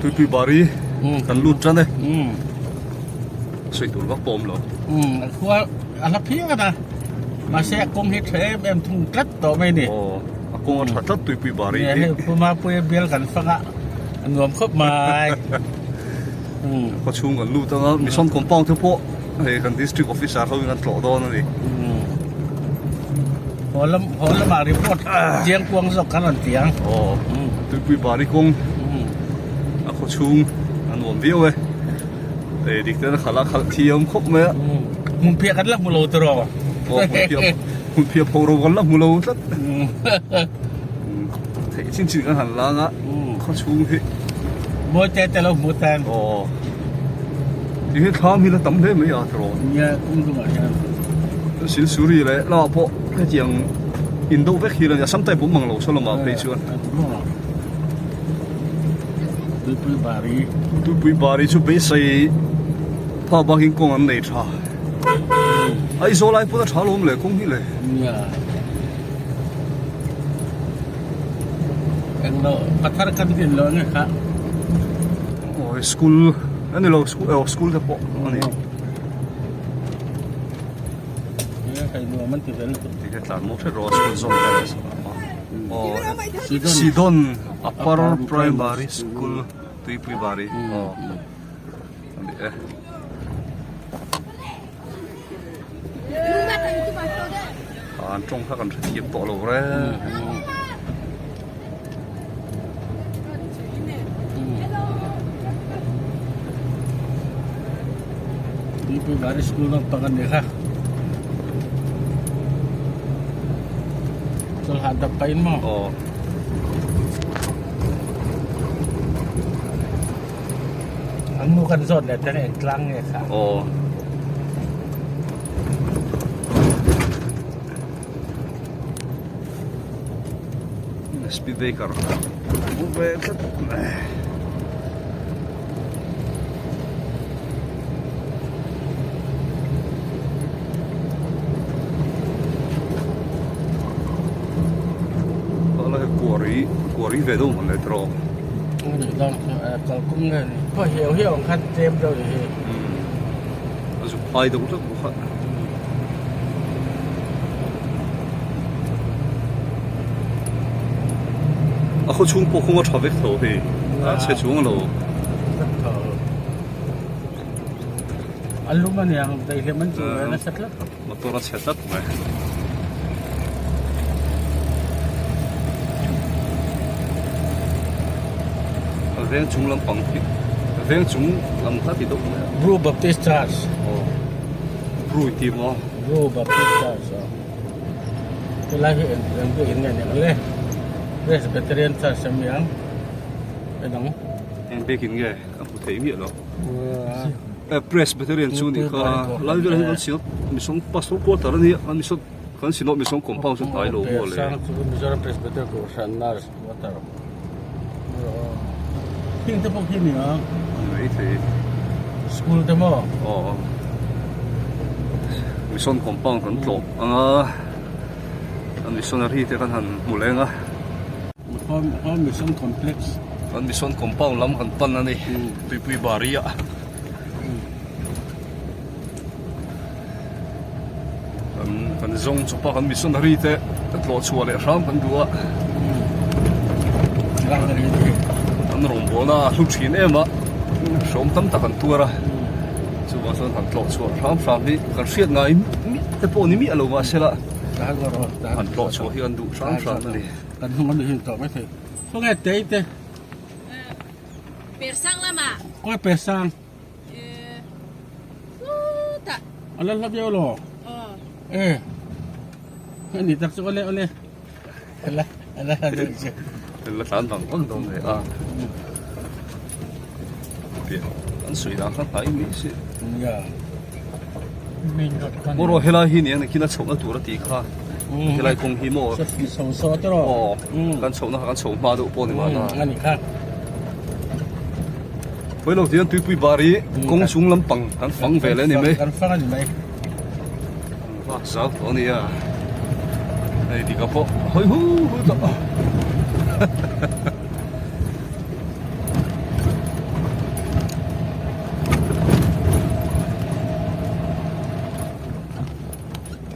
Tuipui bari kan lut tan e. Sawi tur vak pawh awm lo. A khua a hla phian a, mahse a kawng hi tha em em thung tlat tawh mai a ni. Aw, a kawng a tha tlat Tuipui bari hi. Hei Pu Mapuia bial kan fang a, a nuam khawp mai. Khaw chhung kan lut anga Mission Compound te pawh hei kan District Officer ho in an tlawh dawn a ni. Haw lam haw lamah report chiang kuang zawk kan rawn ti ang. Aw, Tuipui bari kawng a khaw chhung a nuam viau e. Ei dik ten a khalh a khalh thiam khawp mai a. Hmun phiah kan la hmu lo tiraw? Aw hmun phiah hmun phiah pho ro kan la hmu lo tlat. Theih chin chin kan han lang a khaw chhung hi. Mawi te te lo hmu tan. Aw. Ti hi thlam hi la tam hle mai a tiraw? Nia kawng dungah hian. Silsuri leh lamah pawh hetiang in deuh vek hi la nia samtai pawh mang lo saw lamah phei chuan. Tuipui bari. Tuipui bari chu beisei pha bakin kawng an nei tha. Aizawl ai pawn a tha lawm le kawng hi le. Nia. Englo pathar kan din lo nge kha. Oi school ani lo school eh school te pawh ani. Nia kai nuam an ti vel. Ti kha tlan mawk hret rawh school zawm vel. Aw Sidon Upper Primary School Tuipui Bari aw ani e. An tawng kha kan hrethiam tawh lo reng. Tuipui Bari School naupang ani kha. Chawlh hahdam pah in maw? Aw. An nu kan zawt leh teng eng tlang nge kha? Aw. Speed breaker. Move tlat. Quarry quarry ve deuh man le tiraw. Kalkawng nge ni khaw hiau hiau ang khan tlem deuh ni hi. A zuk phai deuh hlek bawk a. A khaw chhung pawh kawng a tha vek tho hei a chhe chuang lo. A lum a niang daihlim an chu ve nasa tlat. Motor a chhe tlat mai. A veng chung lampang hi a veng chung lam kha ti deuh mai a. Bru Baptist Church. Aw Bru i ti maw? Bru Baptist Church aw. Helai hi eng eng bik in nge ni ang le? Presbyterian Church a mi ang engdang. Eng bik in nge a hmu thei miah lo. Presbyterian chu nih kha lai velah hian kan sinawt mihring pastor quarter a nia kan mihring kan sinawt mihring compound chu hnai lo maw le. Mizoram Presbyterian Kohhran nurse quarter heng te pawh khi a ni ang. Ani maithei. School te maw? Aw mission compound kan tlawh ang a a missionary te kan han hmu leng a. Home Mission Complex. Kan Mission Compound lam kan pan a ni Tuipui Bari ah. Kan kan zawng chawp a kan missionary te tlawh chhuah leh hram kan duh a. An rawngbawlna a hlu thin em a, hrawm tam tak an tuar a. Chuvang chuan han tlawh chhuah hram hram hi kan hriat ngai te pawh ni miah lo mahsela han tlawh chhuah hi an duh hram hram a ni. Kan hnung an him tawh mai thei. Khawnge tei te? Persang lamah. Khawnge persang? Chutah. A la hla viau lo. Aw. E. Hei ni tak chu awle awle. La la la che. La tlan vang vang dawn ve a. An sawi dan kha hnai mai si. Ya. Main road kha. Mawraw helai hi nia nakin a chhohna tur a tih kha. Helai kawng hi maw. Chho saw te rawh. Aw. Kan chhohna kha kan chho hma deuh pawh ni mahna. Ani kha. Hawi lo tihian tuipui bar hi kawng chung lampang kan fang ve leh a ni mai. Kan fang a ni mai. Vak zau tawh a nia. Hei tika pawh hawi hu hu tawh.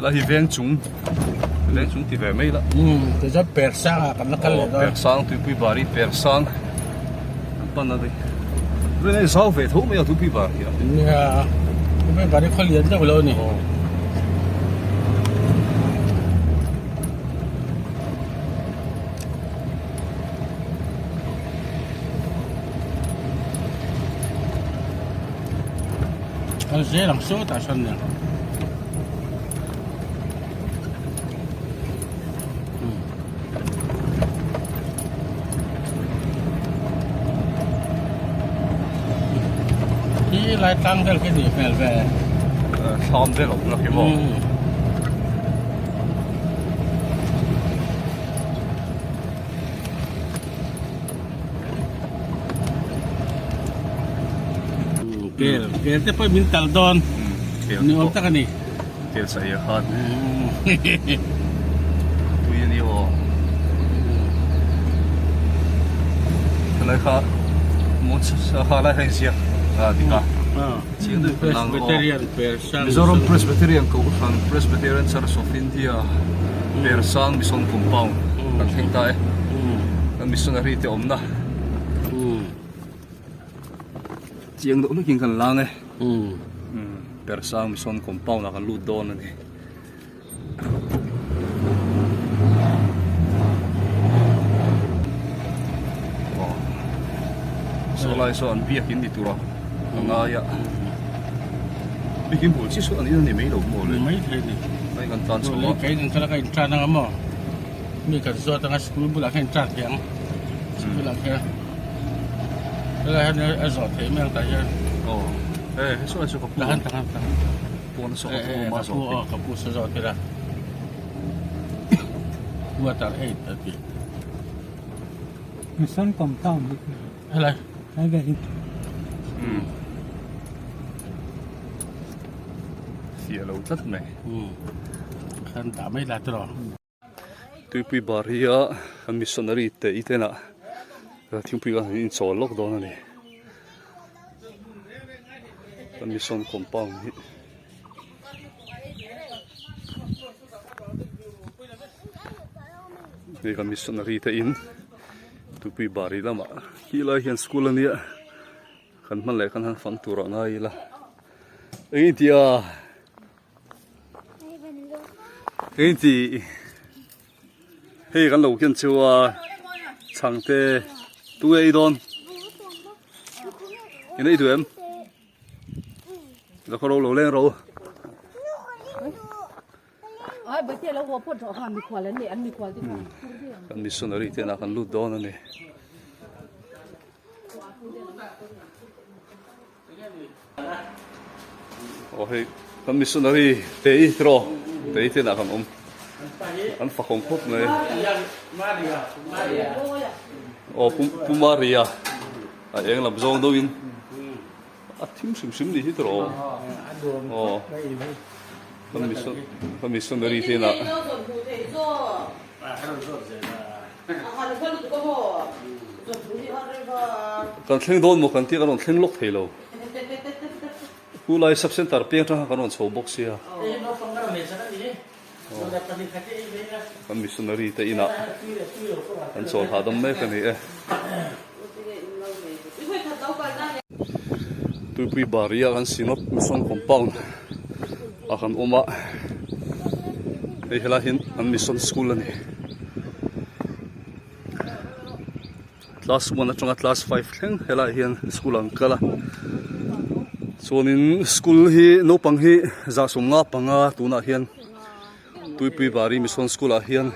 Helai hi veng chung veng chung ti ve mai la. Umm tichuan per sang ah kan la kal leh dawn. Per sang tuipui bar hi per sang kan pan a ni. Rin a zau ve tho mai a tuipui bar hi a. Nia tuipui bar hi khaw lian deuh lo a ni. Kal zel ang sawtah sawn nia. Hi lai tlang vel khi nih hmel ve. Thlam vel awm la khi maw. Kel, kel te pawh min tal dawn. Ni awm tak a ni. Kel sa hi a khan. Tui a ni aw. Helai kha mut kha lai kha inziak a dik a. Chiang deuh kan lang aw. Mizoram Presbyterian Kohhran Presbyterian Church of India Persang Mission Compound kan thleng ta e. Kan missionary te awmna. Chiang deuh hlekin kan lang e. Persang Mission Compound ah kan lut dawn a ni. Saw lai saw an biakin ni tura a ngai a biakin bul chi saw an in a ni mai lo maw le mai thei ni mai kan tan chho a kei kan kala ka in tan anga maw mi kan zawt anga school bulah khan in tan thei ang school ah khian helai hian a zawh theih mai ang tah hian aw e he saw lai saw ka pu tahan tahan tahan Pawn saw ka pu awm a zawh theih. Ka pu saw zawh tir a. Water aid a ti. Mission compound hi. Helai. Helai vel hi. Um. Fiah lo tlat mai. Um. Khan dah mai la tiraw. Tuipui bar hi a kan missionary te i tenah thingpui khan an inchawl lawk dawn a ni kan mission compound hi. Hei kan missionary te in tuipui bar hi lamah khi lai hian school a nia kan hman leh khan han fang tur ah ngai ila eng i tih a. Hei ti hei kan lo ken chu a chhang te tu nge ei dawn in ei duh em la khaw ro lo leng ro kan missionary te inah kan lut dawn a ni. Aw hei kan missionary te i tiraw te i te inah kan awm an fakawm khawp mai aw pu pu Maria a eng lam zawng deuhin a thim hrim hrim ni hi tiraw aw kan mission kan missionary te inah. Kan thleng dawn maw kan tia kan rawn thleng lawk thei lo. Pu lai sub center piang atang khan kan rawn chho bawk sia. Kan missionary te inah an chawl hahdam mek a ni e. Tuipui Baria kan Synod Mission Compound a kan awm a, hei helai hian an mission school a ni. Class 1 atanga class 5 thleng helai hian school an kal a. Chuanin school hi naupang hi zahsawmnga panga tunah hian Tuipui Bari Mission School ah hian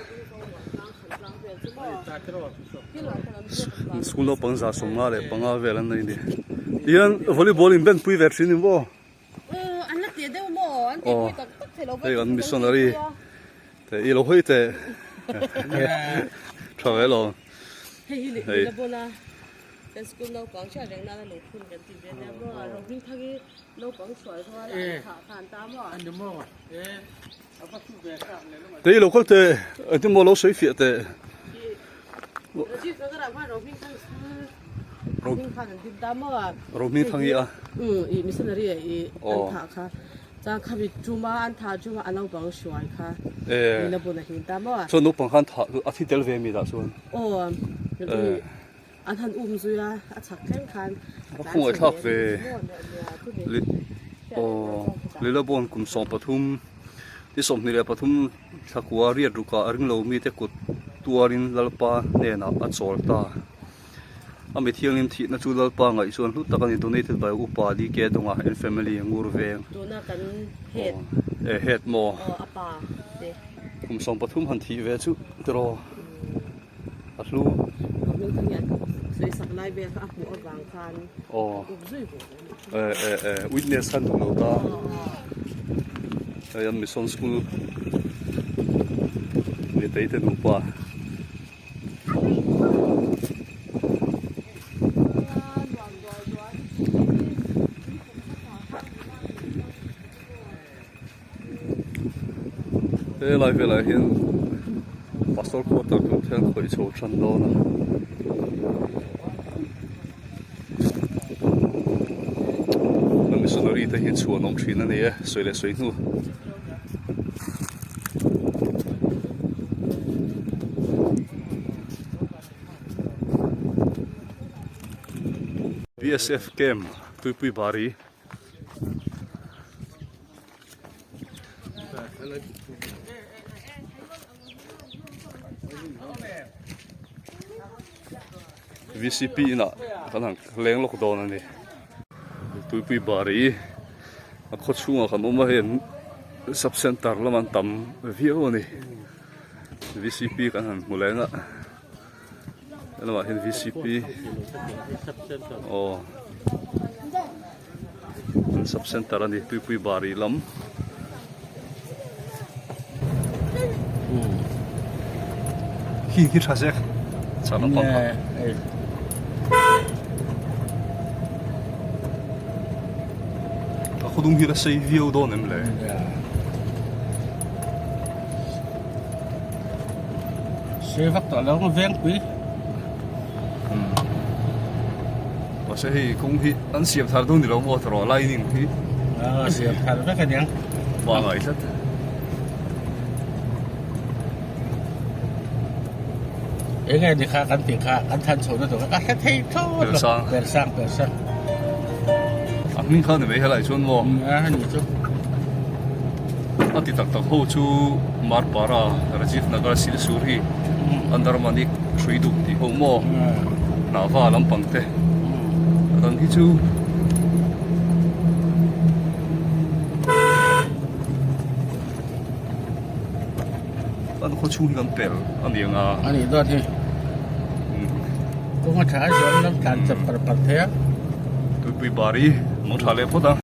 school naupang 155 leh panga vel an nei a ni. Tihian volleyball in ben pui ve thin ni maw? Aw hei kan missionary te i lo hawi teh tha ve lo. Hei. Tei lo kal teh engtin maw lo sawi fiah teh. Rohming thang i a. Chuan khami tuma an thah tuma a naupang hruai kha lila bun a him ta maw a. Chuan naupang khan thah a thi tel ve mi dah chuan. Aw an han um zui a a chhak thleng khan a khawngaih thlak ve aw lila bun kum 13 ni 23 thlakua riat rukah a ringlo mite kut tuarin Lalpa hnenah a chawl ta. A mi thianghlim thihna chu Lalpa ngaih chuan hlu tak a ni Donated by Upa DK Donga and family Ngur Veng. Tuna kan head. E head maw? Aw a pa te. Kum 13 han thih ve chu tiraw a hlu. A hming kha hian sawisak lai vel kha a hmuh avang khan aw up zui ve e e e witness khan duh lo ta. Hei an mission school mitei te nupa. Helai velah hian pastor quarter tur te an khawih chho tan dawn a. Kan missionary te hi chhuan awm thin a ni e sawi leh sawi hnu. BSF camp Tuipui Bari VCP inah kan han leng lawk dawn a ni Tuipui Bari a khaw chhungah kan awm a hei sub center lam an tam viau a ni VCP kan han hmu leng a helamah hian VCP aw an sub center a ni Tuipui Bari lam. Khi khi tha zek chhan lampang kha. A khawdung hi la sei viau dawn em le? Sei vak tawh lo ang vengpui. Mahse hei kawng hi an siam thar dawn ni lo maw tawrh lining hi. A siam thar vek a niang. Pangai tlat. Enge ni kha kan tih kha kan than chho na tur kha ka hre thei thlawt lo. Persang persang. A hming kha ni mai helai chuan maw? A ni chu. A ti tak tak ho chu Marpara Rajiv Nagar Silsur hi Andarmanik Hruiduk tih ho maw? Hnahva lampang te. A dang hi chu An khaw chhung hi kan pel a ni ang a. A nih dawt hi. Kawng a tha a zawm lam tlan chap par par thei a. Tuipui bari mawng tha leh phawt a.